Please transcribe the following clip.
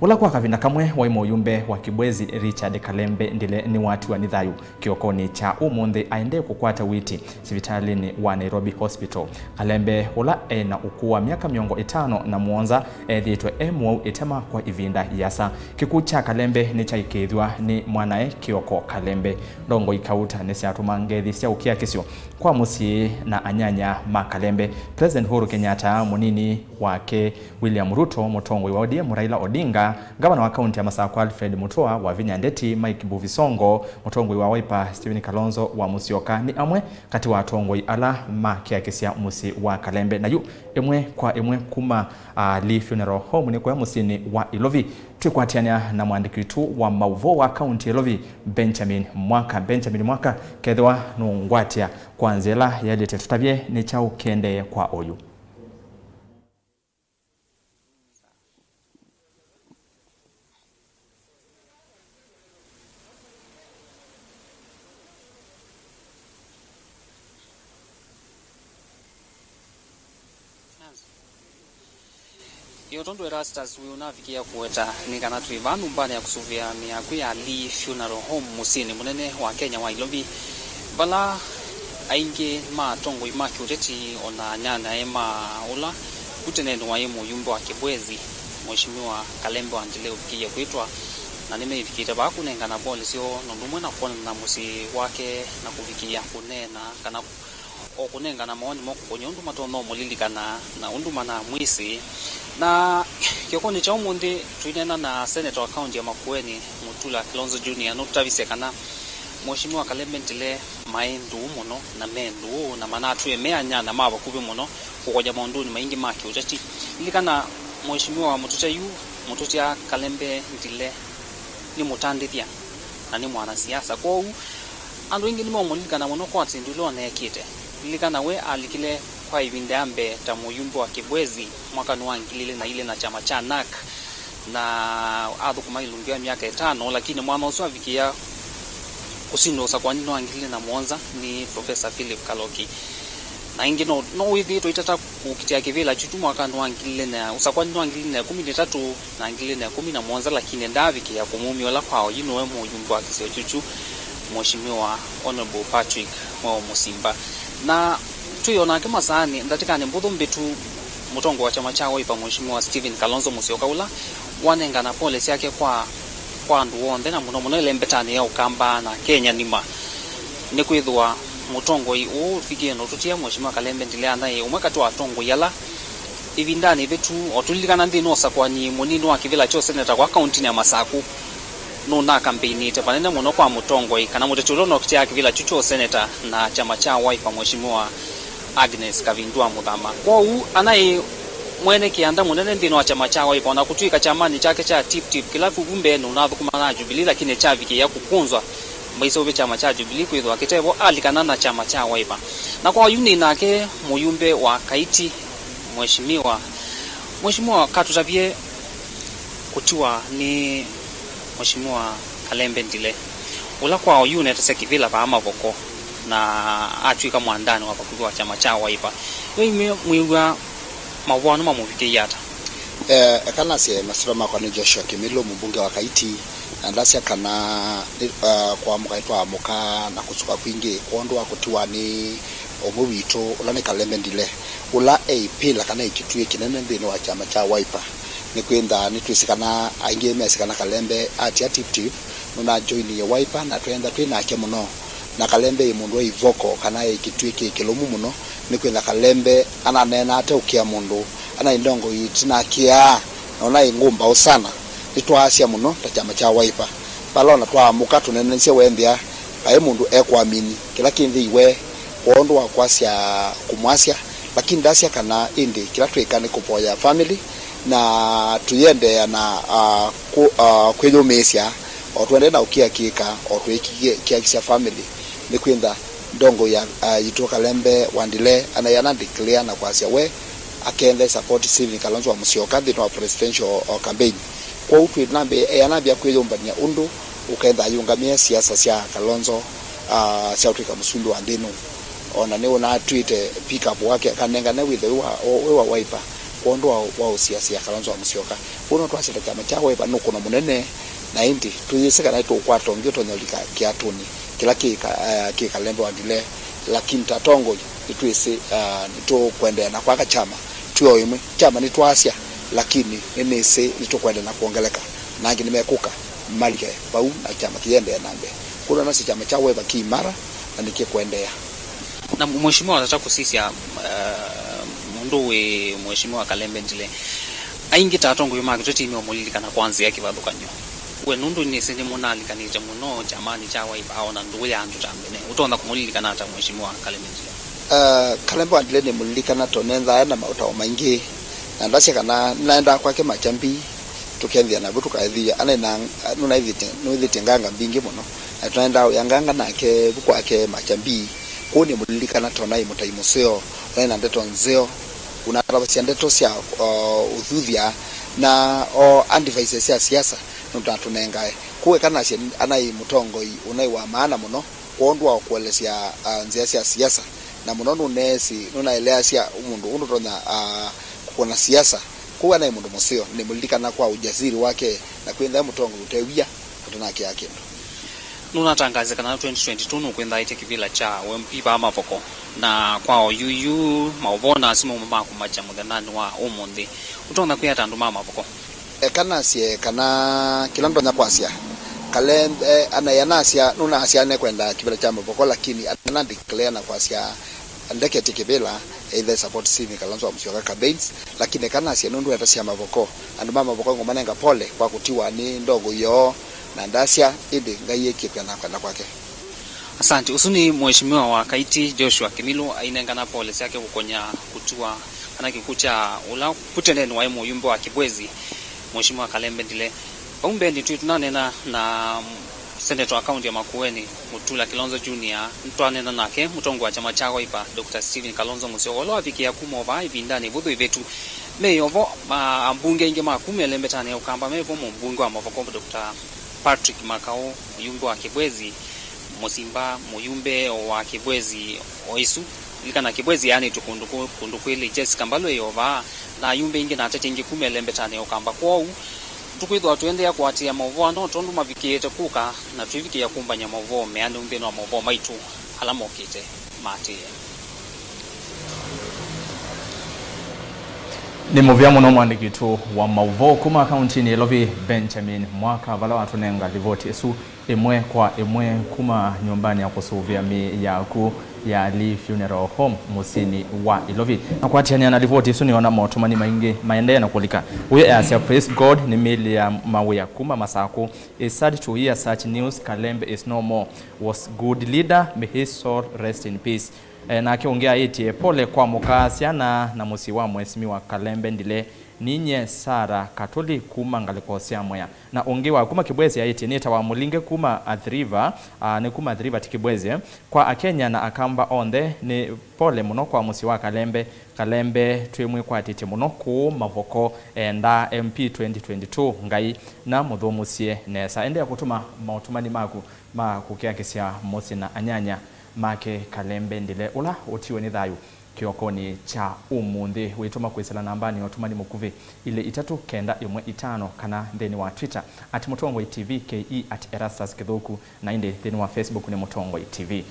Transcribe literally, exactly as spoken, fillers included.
Ũla kwa kavinda kamwe waĩ mũyumbe wa Kibwezi, Richard Kalembe Ndile, nĩwatiwa nĩ thayũ kĩokonĩ kya ũmũnthĩ aendee kũkwata ũiiti sivitalĩnĩ wa Nairobi Hospital. Kalembe, ũla e na ũkũũ wa myaka mĩongo ĩtano na mũonza, ethĩĩtwe e mũwau ĩtema kwa ĩvinda yĩasa. Kĩkw'ũ kya Kalembe nĩkyaĩkĩĩthw'a nĩ mwanae Kĩoko Kalembe. Ndongoi kauta nĩsyatũma ngethi sya ũkiakĩsyo kwa mũsyĩ na anyanya ma Kalembe. President Uhuru Kenyatta, mũnini wake William Ruto, mũtongoi wa O D M Raila Odinga, ngavana wa kaunti ya Masakũ Alfred Mutua, wavinya ndeti Mike Mbuvi Sonko, mũtongoi wa Wiper Stephen Kalonzo wa Musyoka nĩ amwe katĩ wa atongoi ala makiakĩsya mũsyĩ wa Kalembe. Na yu ĩmwe kwa ĩmwe kuma, ah, Lee Funeral Home nĩ kũya mũsyĩnĩ wa Ilovi. Twĩkwatĩanĩa na mũandĩki witũ wa maũvoo wa kaunti ya Ilovi, Benjamin Mwaka. Benjamin Mwaka, kethĩwa nũngwatĩa kwa nzĩa ĩla yaĩlĩte, tũtavye nĩ kyaũ kĩendee kwa oyu? Ĩĩ, o tondũ Erastus wĩ ũnavikĩĩa kũweta, nĩ kana twĩ vaa nyũmbanĩ ya kũsũvĩa mĩaku ya Lee Funeral Home mũsyĩnĩ mũnene wa Kenya wa Ilovi, vala aingĩ ma atongoi ma kĩũteti o na anyanyae ma ũla ku tene nĩwaĩ mũyumbe wa Kibwezi, Mheshimiwa Kalembe wa Ndile ũvikĩĩe kwĩtwa, na nĩmeĩvikĩte vaa kũnengana pole syoo na ũndũ ũmwe na kwonana na mũsyĩ wake na kũvikĩĩa kũneena kana o kũnengana mawoni moo kũkony'a ũndũ matonya ũmũlilikana na ũndũ manamwĩsĩ. Na kĩokonĩ kya ũmũnthĩ, tũineena na seneta wa kaunti ya Makueni, Mutula Kilonzo Junior, nũtũtavisye kana Mheshimiwa Kalembe Ndile maĩ ndũũ mũno na me ndũũ, na manatwĩe me anyanya ma vakuvĩ mũno kũkony'a maũndũnĩ maingĩ ma kĩũteti. Lilikana, Mheshimiwa mũtũtya yu, mũtũtya Kalembe Ndile, nĩ mũtandĩthya na nĩ mwanasiasa. Kwoou, andũ aingĩ nĩmeũmũlilikana mũno kwa syĩndũ ila ũneekĩte. Lilikana we alikile kwa ĩvinda ya mbee ta mũyumbe wa Kibwezi mwakanĩ wa ngili ilĩ na ilĩ na kyama kya NARC, na athũkũma ilungu ya myaka ĩtano, lakini mwana ũsu avikĩĩa kũsindwa ũsakũanĩnĩ wa ngili ilĩ na mũonza nĩ Professor Philip Kaloki. Na ĩngĩ no, no wĩthĩĩtwe itata kũkitĩa kĩvĩla kyu mwakanĩ wa ngili ilĩ na, ũsakũanĩnĩ wa ngili ilĩ na ĩkũmi na ĩtatũ na ngili ilĩ na ĩkũmi na mũonza, lakini ndaavikĩĩa kũmumya ũla kwa oyu nĩwe mũyumbe wa kĩsio kyu kyu, Mheshimiwa Honorable Patrick Mweo Mũsimba. Na twĩ o nake masaanĩ, ndatĩkanĩ mbũthũ mbĩtu, mũtongoi wa kyama kya Wiper, Mheshimiwa Stephen Kalonzo Musyoka, ũla wanengana pole syake kwa, kwa andũ onthe, na mũno mũno ĩlembetanĩ ya Ũkamba na Kenya nima, nĩkwĩthĩwa mũtongoi ũũ ũvikĩe na ũtũtia, Mheshimiwa Kalembe Ndile, anaĩ ũmwe katĩ wa atongoi ala ĩvindanĩ ĩvĩtu, o tũlilikana nthĩnĩ wa ũsakũani mũnini wa kĩvĩla kya ũseneta kwa kauntinĩ ya Masakũ, nũnakambeĩnĩte vanene mũno kwa mũtongoi kana mũteti ũla ũnokitĩaa kĩvĩla kyu kya ũseneta na kyama kya Wiper, Mheshimiwa Agnes Kavindua Mũthama. Kwoou, anaĩ mwene kĩanda mũnene nthĩnĩ wa kyama kya Wiper, o na kũtw'ĩka kyamanĩ kyake kya Tip Tip, kĩla vu mbee nũnathũkũmaa na Jubilee, lakini kyavikĩĩa kũkũnzwa mbaisũvĩ kyama kya Jubilee kwĩthĩwa kĩtevo alikana na kyama kya Wiper. Na kwa oyu nĩ nake mũyumbe wa Kaiti, Mheshimiwa, Mheshimiwa, katũtavye kũtiwa nĩ Mheshimiwa Kalembe Ndile, ũla kwa oyu ũnetasya kĩvĩla vaa Mavoko na atw'ĩka mwandanĩ wa vakuvĩ wa kyama kya Wiper. Yu inyuĩ mwĩw'a maũvoo anu mamũvikĩie ata? Eh, eka nasye, masitwa makwa nĩ Joshua Kĩmĩlũ, mũmbunge wa Kaiti, na ndasya kana nĩ, eh, kũamũka nĩtwaamũka na kũsuka kwingĩ kwondũ wa kũtiwa nĩ ũmwe witũ, ũla nĩ Kalembe Ndile, ũla e ĩpĩla kana e kĩtuĩ kĩnene nthĩnĩ wa kyama kya Wiper. Nĩkwĩtha nĩtwĩsĩ kana aingĩ mesĩ kana Kalembe atia Tip Tip, nũnajoinie Wiper na tweenda twĩ nake mũno. Na Kalembe ĩ mũndũ e ivoko kana e kĩtuĩ kĩ kĩlũmu mũno, nĩkwĩtha Kalembe ananeenaa ateũkĩa mũndũ, anaĩ ndongoi ĩtina akĩaa, na ũnaĩ ngũmbaũ sana. Nĩtwaasya mũno ta kyama kya Wiper. Vala ona twaamũka tũneenanĩsye wethĩa vaĩ mũndũ ekũamini kĩla kĩ nthĩ iwe kwondũ wa kwasya kũmwasya, lakini ndasya kana ĩndĩ kĩla twĩka nĩ kũvoya family na tũyĩendeea na, ah, kũ-, ah, kwĩyũmĩĩsya o tũendee na ũkiakĩĩka o twĩkiakisya family. Nĩkwĩtha ndongoi ya, ah, yitũ Kalembe wa Ndile anaĩ ana declare na kwasya we akenthe support Stephen Kalonzo wa Musyoka nthĩnĩ wa presidential, o, campaign. Kwoou twĩnambĩ-, eanambĩa kwĩyũmbany'a ũndũ ũketha ayũngamĩe siasa sya Kalonzo, ah, sya ũtw'ĩka mũsumbĩ wa nthĩ ĩno. O na nĩũnatw'ĩte pick up wake akanengane wĩthe wĩ wa, wĩ wa Wiper. kwondũ wa, wa ũsiasya Kalonzo wa Musyoka. Kwoou no twasye ta kyama kya Wiper nũkũno mũnene, na ĩndĩ tũyĩsĩ kana nĩtũũkwata ũngĩ ũtonya ũlika kĩatũnĩ kĩla kĩ Ka-, eh, kĩ Kalembe wa Ndile, lakini ta atongoi nĩtwĩsĩ, ah, nĩtũkwendeea na kwaka kyama twĩ o ĩmwe. Kyama nĩtwaasya, lakini nĩnĩsĩ nĩtũkwendeea na kwongeleka, na angĩ nĩmekũka malike vau na kyama kĩyendeea na mbee. Kwoou nasye kyama kya Wiper kĩ imara na nĩkĩkwendeea. Na Mheshimiwa, watata kũsisya, eh, mũndũ wĩ Mheshimiwa Kalembe Ndile, aingĩ ta atongoi ma kĩteti meũmũlilikana kwa nzĩa kĩvathũkany'o. We nũndũ nĩsĩ nĩmũnalikanĩte mũno kyamanĩ kya Wiper, aona ndũũ ya andũ ta mbene, ũtonya kũmũlilikana ata Mheshimiwa Kalembe Ndile? Uh, Kalembe wa Ndile nĩmũlilikana tondũ nĩnthĩawa na maũtao maingĩ, na ndasya kana nĩnaendaa kwake Machambi, tũkenthĩa navu tũkaethĩa. Anaĩ na, nũnaĩthĩtye, nũĩthĩtye nganga mbingĩ mũno, na tũnaendaa ũya nganga nake vu kwake Machambi. Kwoou nĩmũlilikana tondũ naĩ mũtai mũseo, naĩ na ndeto nzeo, ũnatavasya ndeto sya, uh, ũthuthya na o advices sya siasa nũtatũnengae. Kwoou eka nasye anaĩ mũtongoi ũnaĩ wa maana mũno kwondũ wa kũelesya, ah, nzĩa sya siasa, na mũno nũneesĩ, nũnaeleasya mũndũ ũndũ ũtonya, ah, kũkũna siasa. Kwoou anaĩ mũndũ mũseo, nĩmũlilikana kwa ujasiri wake na kwĩthĩa mũtongoi ũte wia ũtanakĩa kĩndũ. Nũnatangaasya kana twenty twenty-two nũkwĩthĩwa aĩtye kĩvĩla kya ũ M P vaa Mavoko, na kwa oyuyu maũvoo na asu mauma ma kũmakya mũthenyanĩ wa ũmũnthĩ. Ũtonya kwĩa ata andũ ma Mavoko? Eka nasye kana kĩla ndonya kwasya, Kalembe, eh, anaĩ anasya, nũnasya nekwenda kĩvĩla kya Mavoko, lakini anadeclare na kwasya ndeketye kĩvĩla, either support Stephen Kalonzo wa Musyoka campaigns, lakini eka nasye nũndũ ndeto sya Mavoko, andũ ma Mavoko ngũmanenga pole kwa kũtiwa nĩ ndongo yoo, na ndasya, ĩndĩ Ngai ekĩtwe na kwenda kwake. Asante. Ũsu nĩ Mheshimiwa wa Kaiti Joshua Kimilu ainengana pole syake kũkonya kũtiwa kana kĩkw'ũ kya ũla kũteneni waĩ mũyumbe wa Kibwezi, Mheshimiwa Kalembe Ndile. Vau mbeenĩ twĩ tũnaneena na senator wa kaunti ya Makueni, Mutula Kilonzo Junior, nĩtwaneena nake mũtongoi wa kyama kya Wiper, Doctor Stephen Kalonzo Musyoka, ũla wavikĩa kuma o vaa ĩvindanĩ ĩvũthũ ĩvĩtu. Me o vo, ma-, ambunge aingĩ ma kuma ĩlembetanĩ ya Ũkamba, me vo mũmbunge wa Mavoko, Doctor Patrick Makau, mũyumbe wa Kibwezi, Mũsimba, mũyumbe wa Kibwezi o ĩsu. Lilikana Kibwezi yaanĩtw'e kũndũ kũ-, kũndũ kwĩlĩ. Jessica Mbalwe e o vaa, na ayumbe aingĩ na ateti aingĩ kuma ĩlembetanĩ ya Ũkamba. Kwoou, tũkwĩthĩwa tũendeea kũatĩĩa maũvoo no tondũ mavikĩĩte kũka, na twĩvikĩĩa kũmbany'a maũvoo meanĩu nthĩnĩ wa maũvoo maitũ ala mokĩte maatĩĩe. Nĩ mũvea mũno mũandĩki witũ wa maũvoo kuma kauntinĩ ya Ĩlovi, Benjamin Mwaka, vala watũnenga livoti ĩsu ĩmwe kwa ĩmwe kuma nyũmbanĩ ya kũsũvĩa mĩĩ ya akw'ũ ya Lee Funeral Home mũsyĩnĩ wa Ĩlovi. Na kũatĩanĩa na livoti ĩsu, nĩona motũmani maingĩ maendee na kũlika. Ũyũ easya, "Praise God, nĩ mĩĩlĩ ya mawĩa kuma Masakũ. It's sad to hear such news, Kalembe is no more. Was good leader, may his soul rest in peace." E, nake ũngĩ aĩtye, "Pole kwa mũka, syana na mũsyĩ wa Mheshimiwa Kalembe Ndile. Ninyie Sarah Katuli kuma ngalĩko sya Mwea." Na ũngĩ wa kuma Kibwezi aĩtye, "Nĩtawa Mũlinge kuma Athi River," a, nĩ kuma Athi River ti Kibwezi, eh. "Kwa Akenya na Akamba onthe, nĩ pole mũno kwa mũsyĩ wa Kalembe. Kalembe twĩmwĩkwatĩtye mũno kũũ Mavoko, endaa M P twenty twenty-two, Ngai na mũthũmũsye nesa." Endeea kũtũma maũtũmani maku ma kũkiakisya mũsyĩ na anyanya make Kalembe Ndile, ũla ũtiwe nĩ thayũ kĩokonĩ kya ũmũnthĩ. Wĩtũma kwĩsĩla nambanĩ ya ũtũmani mũkuvĩ ilĩ itatũ kenda ĩmwe itano, kana nthĩnĩ wa Twitter at Mũtongoi T V K E, at Erastus Kĩthũku, na ĩndĩ nthĩnĩ wa Facebook nĩ Mũtongoi T V.